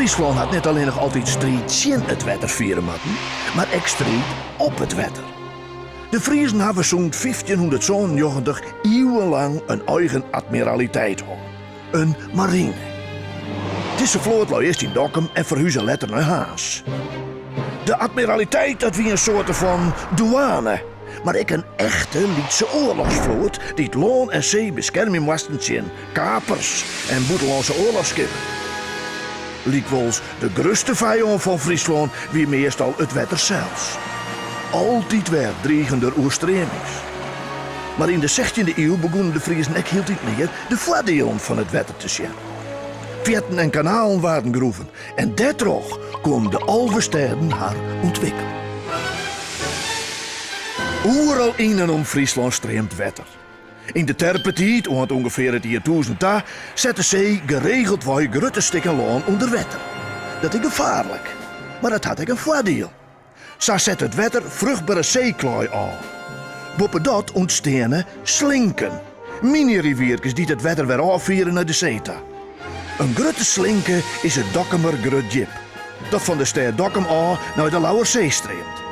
Fryslân hat net allinnich altyd striid tsjin it wetter fiere moatten, mar ek striid op it wetter. De Friezen hawwe sûnt 1597 iuwenlang in eigen admiraliteit hân, in marine. Dizze float lei earst yn Dokkum en ferhuze letter nei Harns. De admiraliteit dat wie in soarte fan dûane, mar ek in echte lytse oarlochsfloat dy't lân en see beskermje moasten tsjin kapers en bûtenlânske oarlochsskippen. Lykwols, de grutste fijân fan Fryslân wie meastal it wetter sels. Altyd wer drigen der oerstreamings. Mar yn de sechtjinde iuw begûnen de Friezen ek hieltyd mear de foardielen fan it wetter te sjen. Fearten en kanalen waarden groeven en dêrtroch koenen de 11 stêden har ûntwikkelje. Oeral yn en om Fryslân streamt wetter. Yn de terpetiid, oant ûngefear it jier 1000 ta, set de see geregeldwei grutte stikken lân ûnder wetter. Dat is gefaarlik, mar it hat ek in foardiel. Sa set it wetter fruchtbere seeklaai ôf. Boppedat ûntsteane slinken, miny-rivierkes dy't it wetter wer ôffiere nei de see ta. In grutte slinke is it Dokkumer Grut Djip, dat fan de stêd Dokkum ôf nei de Lauwerssee streamt.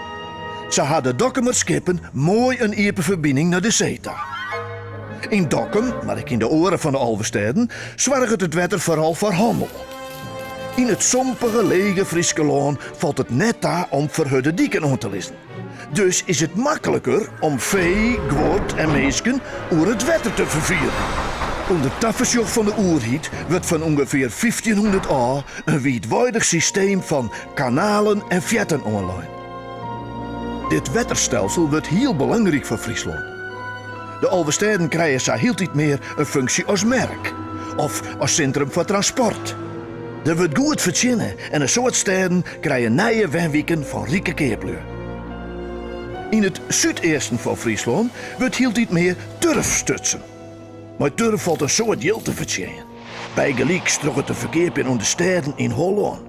Sa ha de Dokkumer skippen moai in iepen ferbining nei de see ta. Yn Dokkum, mar ek yn de oare fan de 11 stêden, soarget it wetter foaral foar hannel. Yn it sompige, lege Fryske lân falt it net ta om ferhurde diken oan te lizzen. Dus is it makliker om fee, guod en minsken oer it wetter te ferfieren. Under tafersjoch fan de oerheid wurdt fan ûngefear 1500 ôf in wiidweidich systeem fan kanalen en fearten oanlein. Dit wetterstelsel wurdt hiel belangryk foar Fryslân. De 11 stêden krije sa hieltyd mear in funksje as merk of as sintrum foar transport. Der wurdt goed fertsjinne en in soad stêden krije nije wenwiken fan rike keaplju. Yn it súdeasten fan Fryslân wurdt hieltyd mear turf stutsen. Mei turf falt in soad jild te fertsjinjen, bygelyks troch it te ferkeapjen oan de stêden yn Hollân.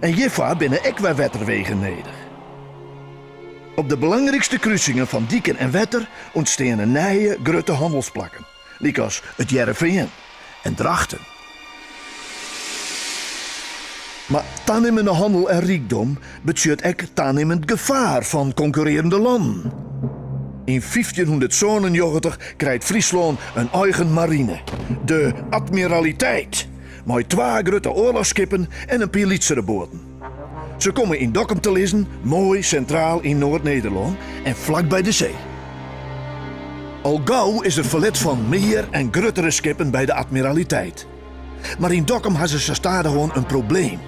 En hjirfoar binne ek wer wetterwegen nedich. Op de belangrykste krusingen fan diken en wetter ûntsteane nije grutte hannelsplakken, lykas It Hearrenfean en Drachten. Mar tanimmende hannel en rykdom betsjut ek tanimmend gefaar fan konkurrearjende lannen. Yn 1597 krijt Fryslân in eigen marine, de Admiraliteit, mei twa grutte oarlochsskippen en in pear lytsere boaten. Se komme yn Dokkum te lizzen, moai sintraal yn Noard-Nederlân en flak by de see. Al gau is der ferlet fan mear en gruttere skippen by de Admiraliteit. Mar yn Dokkum ha se sa stadichoan in probleem.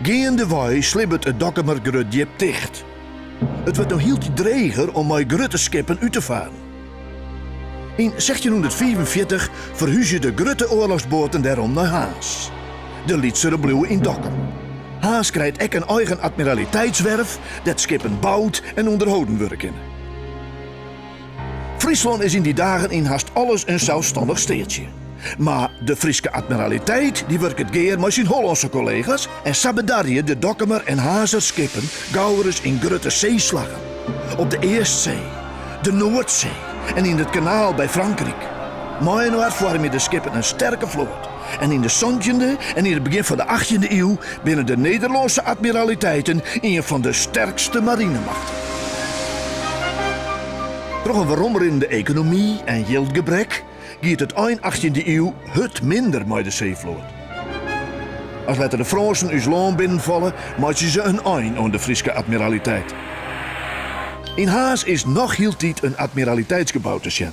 Geandewei slibbet it Dokkumer Grut Djip ticht. It wurdt no hieltyd dreger om mei grutte skippen út te faren. Yn 1645 ferhúzje de grutte oarlochsboaten dêrom nei Harns. De lytsere bliuwe yn Dokkum. Harns krijt ek in eigen admiraliteitswerf dêr't skippen boud en ûnderholden wurde kinne. Fryslân is yn dy dagen yn hast alles in selsstannich steatsje. Mar de Fryske admiraliteit dy wurket gear mei syn Hollânske kollega's en sa bedarje de Dokkumer en Harnzer skippen gauris yn grutte seeslaggen op de Eastsee, de Noardsee en yn it Kanaal by Frankryk. Mei-inoar foarmje de skippen in sterke float en yn de santjinde en yn it begjin fan de achttjinde iuw binne de Nederlânske admiraliteiten ien fan de sterkste marinemachten. Troch in weromrinnende ekonomy en jildgebrek giet it ein achttjinde iuw hurd minder mei de seefloat. As letter de Frânsen ús lân binnenfalle, meitsje se in ein oan de Fryske admiraliteit. Yn Harns is noch hieltyd in admiraliteitsgebou te sjen.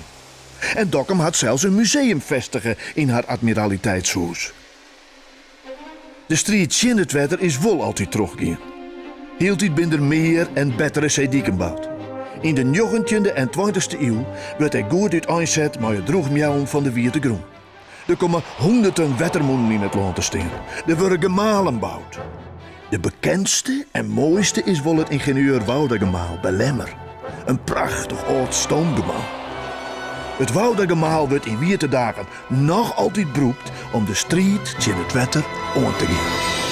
En Dokkum hat sels in museum festige yn har admiraliteitshûs. De striid tsjin it wetter is wol altyd trochgien. Hieltyd binne der mear en bettere seediken boud. Yn de njoggentjinde en tweintichste iuw wurdt ek goed úteinset mei it drûchmeallen fan de wiete grûn. Der komme hûnderten wettermûnen yn it lân te stean. Der wurde gemalen boud. De bekendste en moaiste is wol it Ingenieur Woudagemaal by Lemmer, in prachtich âld stoomgemaal. It Woudagemaal wurdt yn wiete dagen noch altyd brûkt om de striid tsjin it wetter oan te gean.